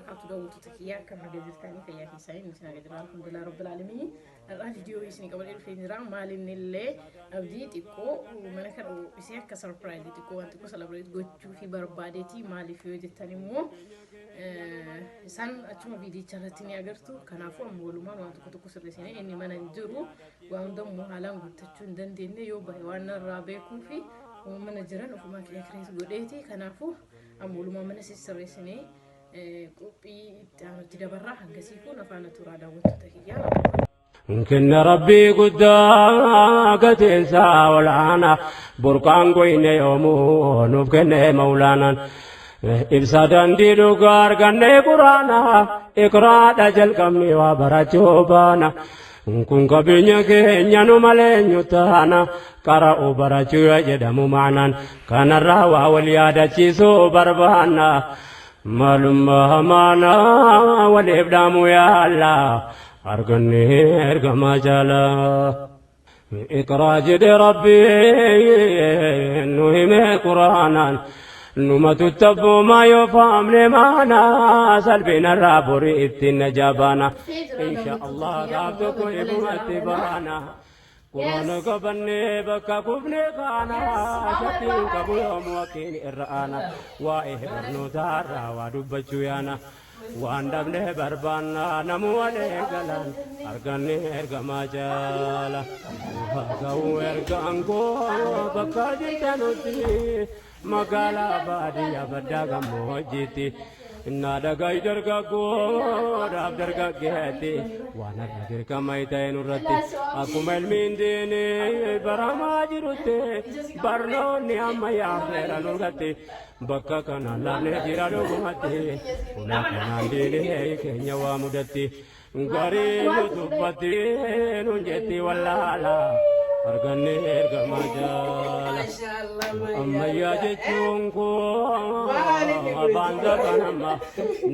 Wabarakaatu. Daawwattoota kiyyaa, akkam naga jirtanii? Fayyaa keessanii? Nuti naga jirra, alhamdulillah rabbil aalamiin. Har'aa viidiyoo isin qabadhee dhufee jira. Maal inni illee abdii xiqqoo mana kana isee akka surprise xiqqoo waan xiqqoo celebrate gochuu fi barbaadeeti. Maaliif yoo jettan immoo isaan achuma viidiyicha irratti ni agartu. Kanaafuu amma walumaan waan tokko tokko sirreessine. Inni mana hin jiru, waan hundammoo haalaan guuttachuu hin dandeenye. Yoo bahe waan narraa beekuu fi mana jiran ofumaa kiyya kirees godheeti. Kanaafuu amma walumaa mana sirreessinee qophii itti aanutti dabarraa. Hangasii kun afaan turaa, daawwattoota kiyyaa. Kenna Rabbii guddaa gateensaa olaanaa, burqaan goyne yoomuu nuuf kenne Maulaanaan. Ibsa dandii dhugaa arganne Quraana, iqraadha jalqabni waa barachuu baana. Kun qabeenya keenya nu malee eenyu taana? Qara'u barachuu yoo jedhamu maanaan kanarraa waa wal yaadachiisuu barbaanna. Maalummaa hamaanaa waliif dhaamu yaalla, arganne ergamaa jaalaa. Iqraa jedhe Rabbi nu hime Quraanaan, numatu tabboomaa yoo faamne maana salphinarraa borii ittiin najabaana. Insha Allah gaaf tokko ifumatti baana. Quraana qabannee bakka kufne kaana, shakkiin qabu yoomuu akkiin irra aana. Waa'ee barnootaarraa waa dubbachuu yaana. Waan dhabne barbaanna namu walee galaan, arganne ergamaa jaala. Haa ga'uu ergaan koo bakka jirtanutti, magaalaa baadiyyaa baddaa gammoojjiitti. Innaa dhagaa dargaggoodhaaf dargaggeetti, waan har'a dirqama ta'e nurratti, akkuma ilmiin diinii baramaa jirutti barnoonni ammayyaa seera nurratti bakka kanaan laafnee jira dhugumatti. Ulaa kanaan diinii keenya waa mudatti, garii nu tuffatti nun jetti wallaala, arganne ergamaa jaala. Ammayyaa jechuun koo afaan zabanamma,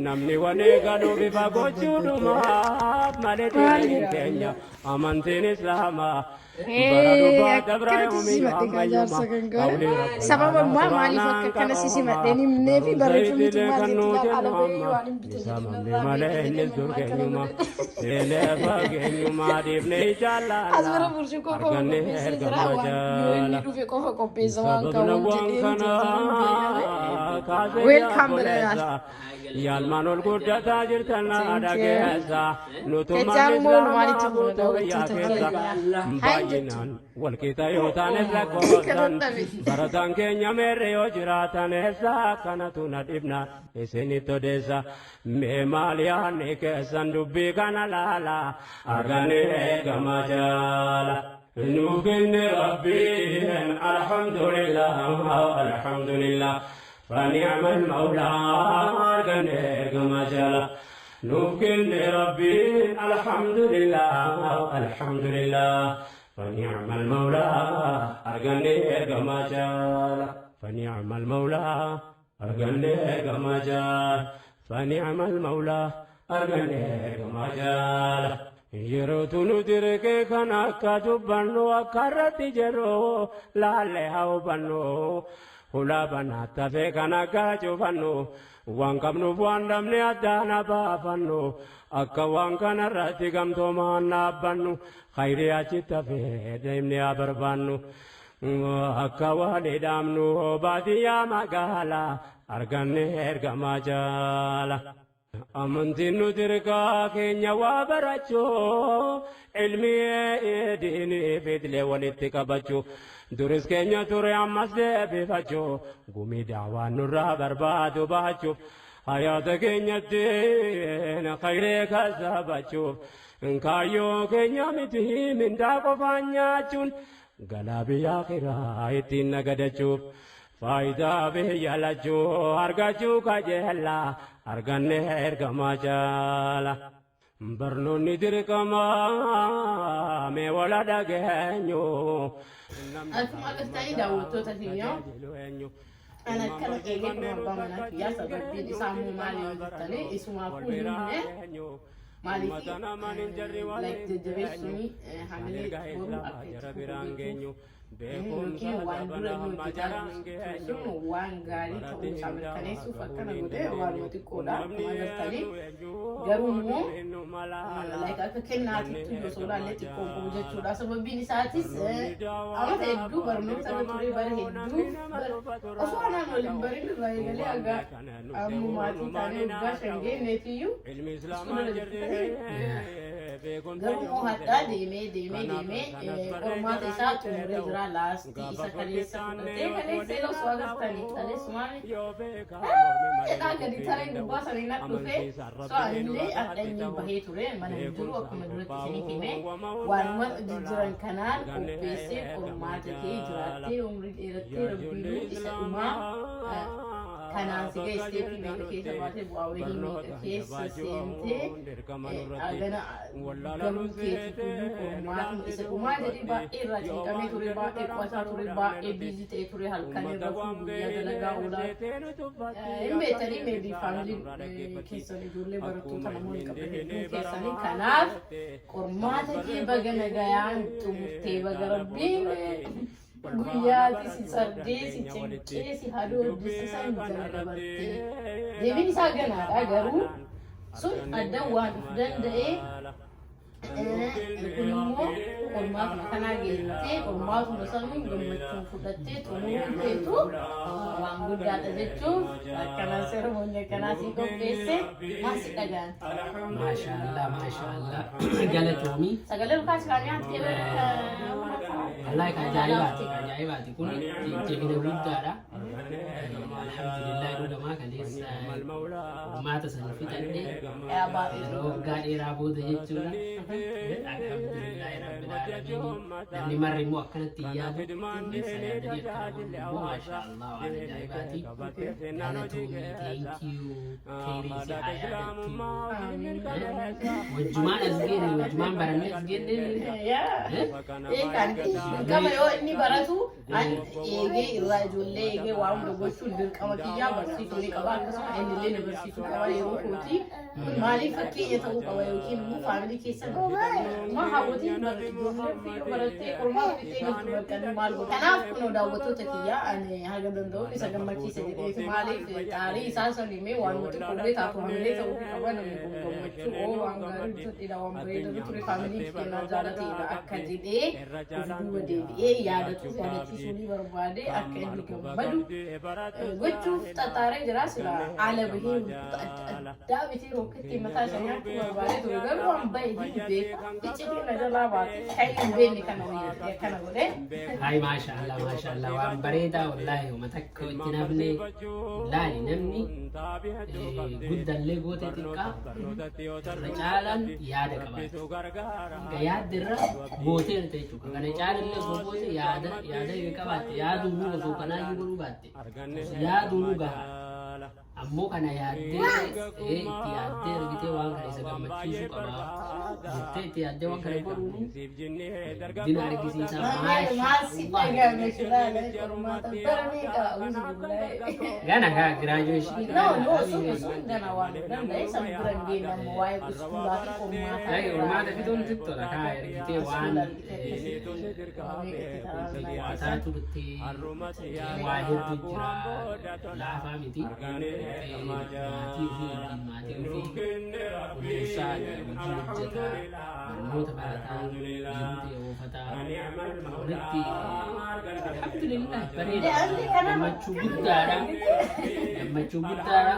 namni wanee galu bifa gochuudhumaaf malee diiniin keenya amantiin Islaamaa bara dhufaa dabraa Akkanatti yoomiyyuu simadhe kaa ammayyuma jaarsa kan gaare. qawlii Rabbi Sababa ammaa maaliif akka akkana si simadheen himnee fi barreeffamni tun maal kan jetti nuu laal jennu ala bahee amma waan hin bite jedhee misaamamne narraa malee beeke jedhee innis dur mammaa akkana keenyuma godhe. seenee fageenyuma dhiifne As jaallala bira burcuqqoo qofa arganne qopheessee jira, ergama waan yoo inni jaala. dhufe qofa qopheessa waan Sababna kaawwan waan jedhee kana beekame. kaasee Welcome ብለናል. obboleessa yaalmaan ol guddataa jirtan Thank you. dhageessa nutummaan Kechaan immoo Islaamaa maalitti fuuna, guutuu biyyaa daawwattoota keessa keenya? Haa jettu. baay'inaan walqixa yoo taanes lakkoofsan Kadhadhabe. barataan keenya meerre yoo jiraatan eessa? Kanatu na dhibna isinitti odeessa. Mee maal yaadni keessan dubbii kana laala, arganne ergama jaala. Nuuf kenne Rabbiin, alhamdulillah, alhamdulillah, فنعم المولى، arganne ergama jaala. Nuuf kenne Rabbiin, alhamdulillah, alhamdulillah, فنعم المولى، arganne ergama jaala. فنعم المولى، arganne ergama jaala. فنعم المولى، arganne ergama jaala. Yerootu nu dirqee kan akka dubbannu, akka irratti jedhu laallee haa hubannu. Hulaa banaa tafee kan akka cufannu, waan qabnuuf waan dhabne addaana baafannu, akka waan kanarratti gamtoomaan dhaabbannu, khayrii achitti hafee deemnee haa barbaannu. Akka walii dhaamnu baadiyyaa magaalaa, arganne ergamaa jaala. Amantiin nu dirqaa keenya waa barachuu, ilmi diinii fidilee walitti qabachuu, duris keenya ture ammas deebifachuu, gumii daawaan nurraa barbaadu baachuuf, hayaata keenyatti khayree kasabachuuf, kaayyoo keenya miti mindaa qofaan nyaachuun, galaa biyya akhiraa ittiin nagadachuuf, faayidaa biyya lachuu argachuu kajeella, arganne ergamaa jaala. Barnoonni dirqamaa mee wala dhageenyu. Akkuma agartanii, daawwattoota keenya, ana akkana eegee kun abbaa manaa kiyyaa. Sababbiin isaa immoo maali yoo jettanii, isumaafuu hin himne. Maaliif like jajjabeessuun hamilee boruu akka itti fufu gochuuf. Yookiin waan dura inni hojjetaa ture sun waan gaarii ta'uu isaa mirkaneessuuf akkana godhe. Waanuma xiqqoodha akkuma agartanii. Garuu immoo like akka kennaatitti osoo ilaallee xiqqoon qabu jechuudha. Sababiin isaatis amata hedduu barnoota irra ture, bara hedduu osoo anaan waliin barin irraa eegalee haga amma maatii taanee waggaa 5 geenyeetiyyuu iskuula jirtu. Garuu immoo hadhaa deemee deemee deemee qormaata isaa xumuree jira. Last isa kaleessa fudhatee, kaleessa yeroo osoo agartanii kaleessumaan jedhaa gadi taree gubbaa sanii na dhufe. So anillee hadha inni bahee ture mana hin jiru. Akkuma duratti isiniif hime, waanuma jijjiran kanaan qopheessee, qormaata kee jiraattee umrii dheerattee Rabbiinuu isa dhumaa kanaan si ga'e, step meeqa keessa baatee, bu'aa wayii meeqa keessa seentee gana galuu keetiif iyyuu qormaatuma isa dhumaa jedhee baay'ee irraa cinqamee ture, baay'ee qo'ataa ture, baay'ee busy ta'ee ture, halkan irra guyyaa dalagaa oolaa. Hin beektanii, maybe family keessan ijoollee barattoota namoonni qaban hedduun keessanii. Kanaaf qormaata kee baga nagayaan xumurtee, baga Rabbiin guyyaati si sardee, si cinqee, si hadoodisisan jala dabartee. Deebiin isaa ganaadha, garuu sun adda waan of danda'ee. Kun immoo qormaatuma kanaa geessee, qormaatuma sanuun gammachuun fudhattee xumuruun keetu waan guddaadha jechuuf akkanaa ceremony akkanaa sii qopheesse. Maal si dhagaan? Maashaallah, maashaallah, galatoomii. Sagalee lukaas kaa nyaattee? Wallahi ka ajaa'ibaati, ka ajaa'ibaati. Kun jabina guddaadha. Alhamdulillah, dhugamaa kaleessa qormaata sana fixadhe yeroo waggaa dheeraa booda jechuudha. Alhamdulillah rabbil alamin. Namni marri immoo akkanatti hin yaadu. Keessa yaadanii akkana godhu immoo maashaallah, waan ajaa'ibaati. Galatoomii, thank you. Kheyriin si haa yaadattu. Wajjumaan as geenne, wajjumaan barannee as geenne. Kan dirqama yoo inni baratu an eegee irraa ijoollee eegee waa hunda gochuun dirqama kiyyaa, barsiisuu ni qaba. Akkasuma inni illee na barsiisuu qaba yeroo kooti. Kun maaliif fakkeenya ta'uu qaba? Yookiin immoo family keessan maa hawwatiin ijoollee ofii yoo barattee qormaata fixee galtu barqanii maal godhu? Kanaaf kunoo daawwattoota kiyyaa, ani haga danda'uun isa gammachiisa jedheetu. Maaliif xaarii isaa san himee, waan xiqqoollee taatu hamilee ta'uu qaba. Namni kun gammachuu oo waan gaarii bitadheedha, waan bareedatu ture, familyn kennaa jaalateedha akka jedhee of duuba deebi'ee yaadatuuf, yaadachiisuu ni barbaade. Akka inni gammadu gochuuf xaxaaree jira. Sila haala bahee wantoota adda addaa bitee rookkatti mataa isaa nyaachuu barbaadee ture, garuu waan bahe hin beeku, iccitii na jalaa baate, kan hin beekne kana wayyaa kana godhee. Hayi, maashaallah, maashaallah, waan bareedaa. Wallaahi uma takka itti nafne. Laali, namni guddallee goote xiqqaa irra caalaan yaada qabaata. Egaa yaaddi irra gooteerta jechuudha. Kana caalallee osoo goote, yaada yaada yoo qabaatte, yaaduu osoo kanaayyuu godhuu baatte, yaaduu gaha. Ammoo kana yaaddee, itti yaaddee argitee, waan kana isa gammachiisuu qaba jettee itti yaaddee waan kana godhuun guddina argisiisa. Maal si dhagahame shiraala qormaata bara meeqa? Auzu billahi. Gana kaa graduation. No, sun sun gana waan danda'e san bira hin geenye. Amma waa'ee iskuulaa fi qormaata. Lagi qormaata fixuun xiqqoodha kaa ergitee waan qo'ataa turte, waa hedduu jira, laafaa miti. Maatii ofii wajjin, maatii ofii kunuunsaa, hojii hojjetaa, barnoota barataa, jiruu ta'e oofataa walitti. Alhamdulillah, bareeda, gammachuu guddaadha, gammachuu guddaadha.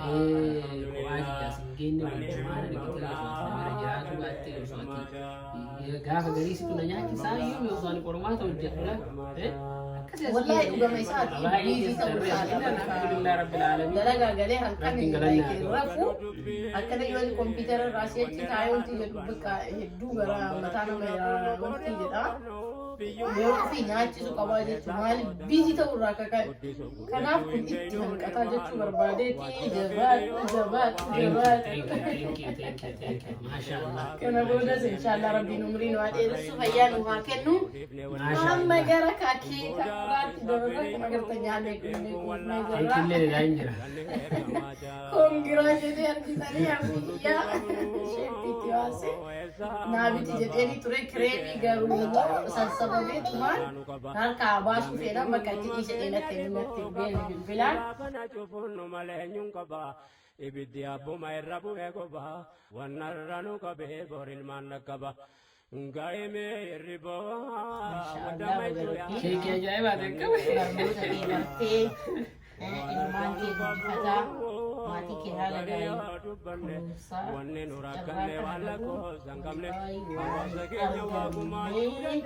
Kophaa kiyyaas hin geenne, wajjumaan argitee. Osoo ati na bira jiraatu baatte, osoo ati gaafa garii situ na nyaachisaa iyyuu, osoo ani qormaata hojjedhu. Wallahi dhugama isaati, busy ta'uu isaati. Alhamdulillah rabbil alamin. Dalagaa galee halkan Rabbiin galanni haa ta'u. rafu akkana yoo inni kompiitara irraa si'achi taa'ee wanti jedhu bakka hedduu gara mataa nama wanti jedha. Yeroo ofii nyaachisu qabaa jechuun maaliif busy ta'uu irraa kaka'e. Kanaaf kun itti hanqataa jechuu barbaadeeti. Jabaadhu, jabaadhu, Thank you, jabaadhu. thank you, thank you, thank you, thank you. Maasha Allah. Kana boodas inshallah Rabbiin umrii nu haa dheeressu, fayyaa nu haa kennu. Maasha Amma Allah. gara kaakee kakuraatti dabarra. Akkuma agartan nyaannee dhugnee quufnee jirra. Keekillee dha hin jira. Congra. Graduate argitanii hafii kiyyaa sheeppiitti baase naa biti jedheeni ture. Kireemii garuu immoo sassababeetumaan harkaa baasuu fedhan bakka itti dhiise natti natti bilbilaan. Ibiddi abbuma irra bu'ee goba wannarra nu qabee bor ilmaan dhaqqaba. Gaa'imee hirriboo. Maashaallah. Keekii ajaa'ibaa ta'e qabu. Barnoota kee bartee, ilmaan kee guddifataa, maatii kee haala gaarii kunuunsaa Wanni nu carraa rakkanne kana waan dhabuu lakkoofsa hin qabne. waan Hawaasa keenya waaqumaa argamne.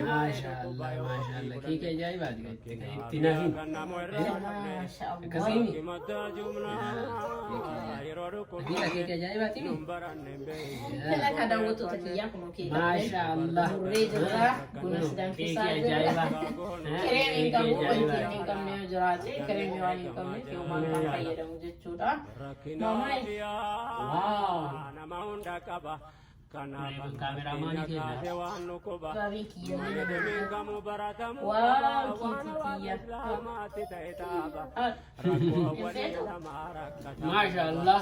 Maashaallah, maashaallah, keekii ajaa'ibaati kan itti nafin. Maashaallah. Akkasiini. Nabiila, keekii ajaa'ibaati mi? Kana ka daawwattoota kiyyaa kun keekii. Maashaallah. Murree jirra, buna si danfisaa Keekii jirra. ajaa'ibaa. Kireemii hin qabu, wanti inni hin qabne yoo jiraate, kireemii waan hin qabneef yoomaan kan fayyadamu jechuudha. Maamaa. Wow. Nama hunda qaba. Kanaaf Kun kaameraamaanii keenya. waan nu quba. Gaarii kiyya Deebiin kamuu baratamu. Waaw, kiitii kiyya. Islaamaatti ta'e taaba. Hin feetu? Maashaallah.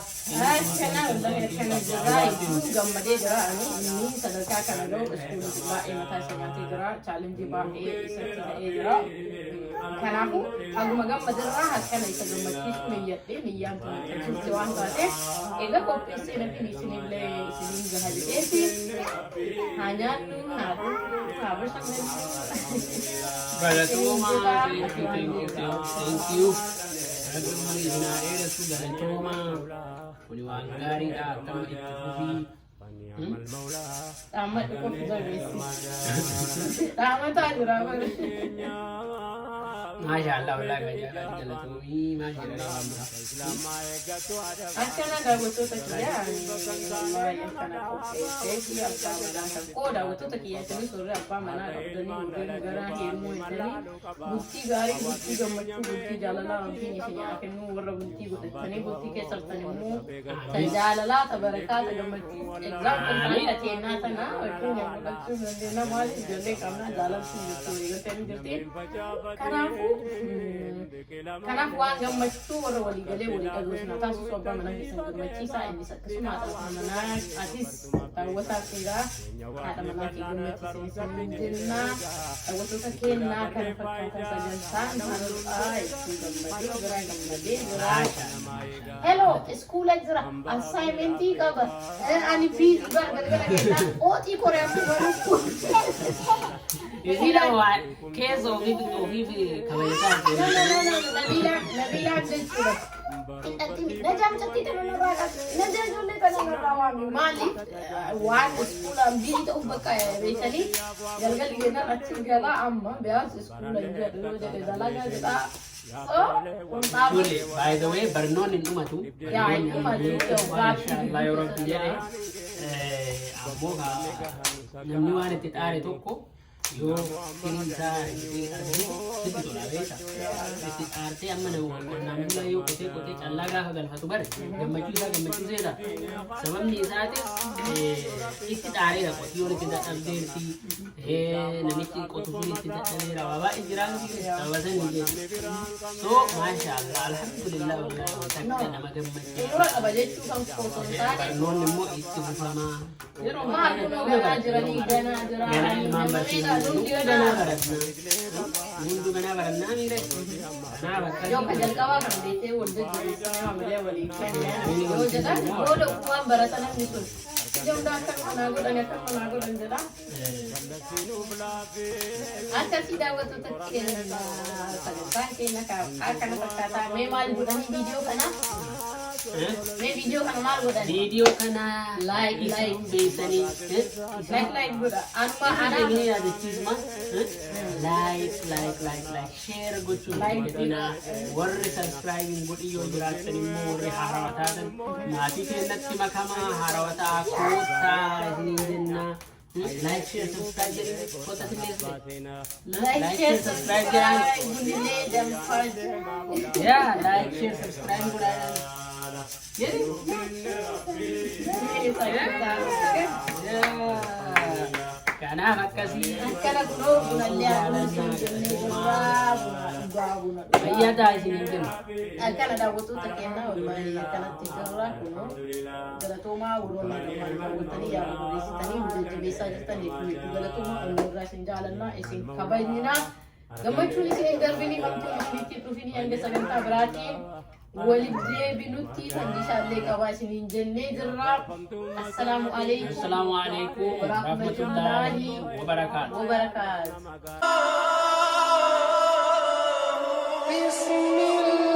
Akkana wallahi akkana jira, hedduu gammadee jira. Ani inni sadarkaa kana gahu iskuulii baay'ee mataa isa nyaatee jira, challenge baay'ee isatti ta'ee jira. Kanaafuu haguma gammadirraa akkana isa gammachiisu niyyadhee niyyaan tun turte waan taateef egaa qopheessee namni isinillee isiniin gaha jedheeti. Haa nyaannu, haa dhugnu, haa bashannannu. Galatoomaa. Thank you, thank you, thank you. Rabbi umurii isin haa dheeressu. Galatoomaa. Kuni waan gaariidha. Akkama itti fufii. Dhaammadhu qofi jabeessi. Dhaamataa jira bara. Maashaallah, wallaahi ajaa'ibaati, galatoomii. Maal jedhanii waan biraa. Akkana daawwattoota kiyyaa, wallahi akkana qopheessee fi abbaa manaa kan koo. Daawwattoota kiyyaa, isinis warri abbaa manaa qabdanii, warreen gara heerumuu heddanii, bultii gaarii, bultii gammachuu, bultii jaalalaa Rabbiin isin haa kennu. Warra bultii godhatanii bultii keessattan immoo ta jaalalaa, ta barakaa, ta gammachuu, example kan teennaa tana fakkeenya godhachuu dandeenya. Maaliif, ijoollee qabnaa, jaalaltuu jirtu, waliigalteen jirti. Kanaafuu kanaaf waan gammachuu warra walii galee walii dhaga'u sana taasisu, abbaa manaa keessan gammachiisaa. Innis akkasuma haadha manaa, atis daawwataa seeraa haadha manaa kee gammachiisa isiniin jennaa. Daawwattoota kennaa, kana fakkaatan sagantaan har'aa. Hedduu gammadee jira, gammadee jira. Hello, iskuula jira, assignmentii qaba. Ani busy bara galgala kennaa ooxii koreetti baruu. Isiidha waan keessa ofiif ofiif kabajataa. No, no, no, no, Nabiilaan, Nabiilaan jechuudha. Najaa mucattii tana narraa qabu. Najaa ijoollee tana narraa waami. Maaliif waan iskuulaan busy ta'uuf bakka beekanii galgalli kennaan achi galaa, amma biyaas iskuula hin jedhu yoo jedhe dalagaa jedhaa. So, kun dhaaba. Tole, by the way, barnoonni hin dhumatu. Yaa, hin dhumatu. Maashaallah, yoo Rabbi jedhe, ammoo namni waan itti xaare tokko yoo firii isaa argitee argu sitti tola, beekta. Itti xaartee amma nama qonnaan bulaa yoo qotee qotee callaa gaafa galfatu bare gammachuu isaa gammachuu seeta. Sababni isaatis itti xaareera, qotiyyoon itti dadhabdeerti, namichi qotu sun itti dadhabeera, waa baay'ee jiraan sababa sanii jechuudha. So maashaallah, alhamdulillah, wallahi takka nama gammachiisa. Xumura qaba jechuu kan osoo hin taane. Barnoonni immoo itti fufamaa. Yeroo Maal kunoo ganaa jiranii, ganaa jira. Ganaa ilmaan barsiisuu, hundi ganaa barannaa. Hundi ganaa barannaa miira. Kanaaf Yoo akkasii. ka jalqabaa kan beektee wal jajjabeessanii maamilee walii kennan yoo jedhan, booda waan barata namni sun ija hundaa akka manaa godhan, akka manaa godhan jedha. Akkasii daawwattoota keenya, sagantaan keenya akkana fakkaataa. Mee maal godhanii viidiyoo kana? Mee viidiyoo kana maal godhanii? Viidiyoo kana Like, isin like. beeksanii. Like, like godha. Anuma Ana ana ni yaadachiisuma. Like, like, like, like, share gochuun Like dagatinaa. Warri subscribe hin godhin yoo jiraattan immoo, warri haarawaa taatan maatii keenyatti makamaa, haarawaa ta'aa koottaa isiniin jennaa. Like, share, subscribe jedhanii koota silleesse. Like, share, subscribe jedhaan. Bunillee danfaa jira. Yaa, like, share, subscribe godhaa. Jedhi. Bunillee. Yaa. Kanaaf akkasii. Akkana kunoo bunallee haadhuun isin jennee jirra. Buna dhugaa, buna dhugaa. Fayyaa ta'a isiniin jenna. Akkana daawwattoota keenyaa, wallahi akkanatti jirra kunoo. Galatoomaa, warroonni argaman daawwattanii yaada barreessitanii nu jajjabeessaa jirtan, hedduu hedduu galatoomaa. Onnee isin jaalannaa, isin kabajnaa. Gammachuun isin hin darbinii, hamtuun isinitti hin dhufinii. Hanga sagantaa biraatiin walitti deebinutti fandishaallee qabaa isiniin jennee jirra. Assalaamu alaikum. Assalaamu alaikum warahmatullaahi wabarakaatu. Wabarakaatu. بسم الله.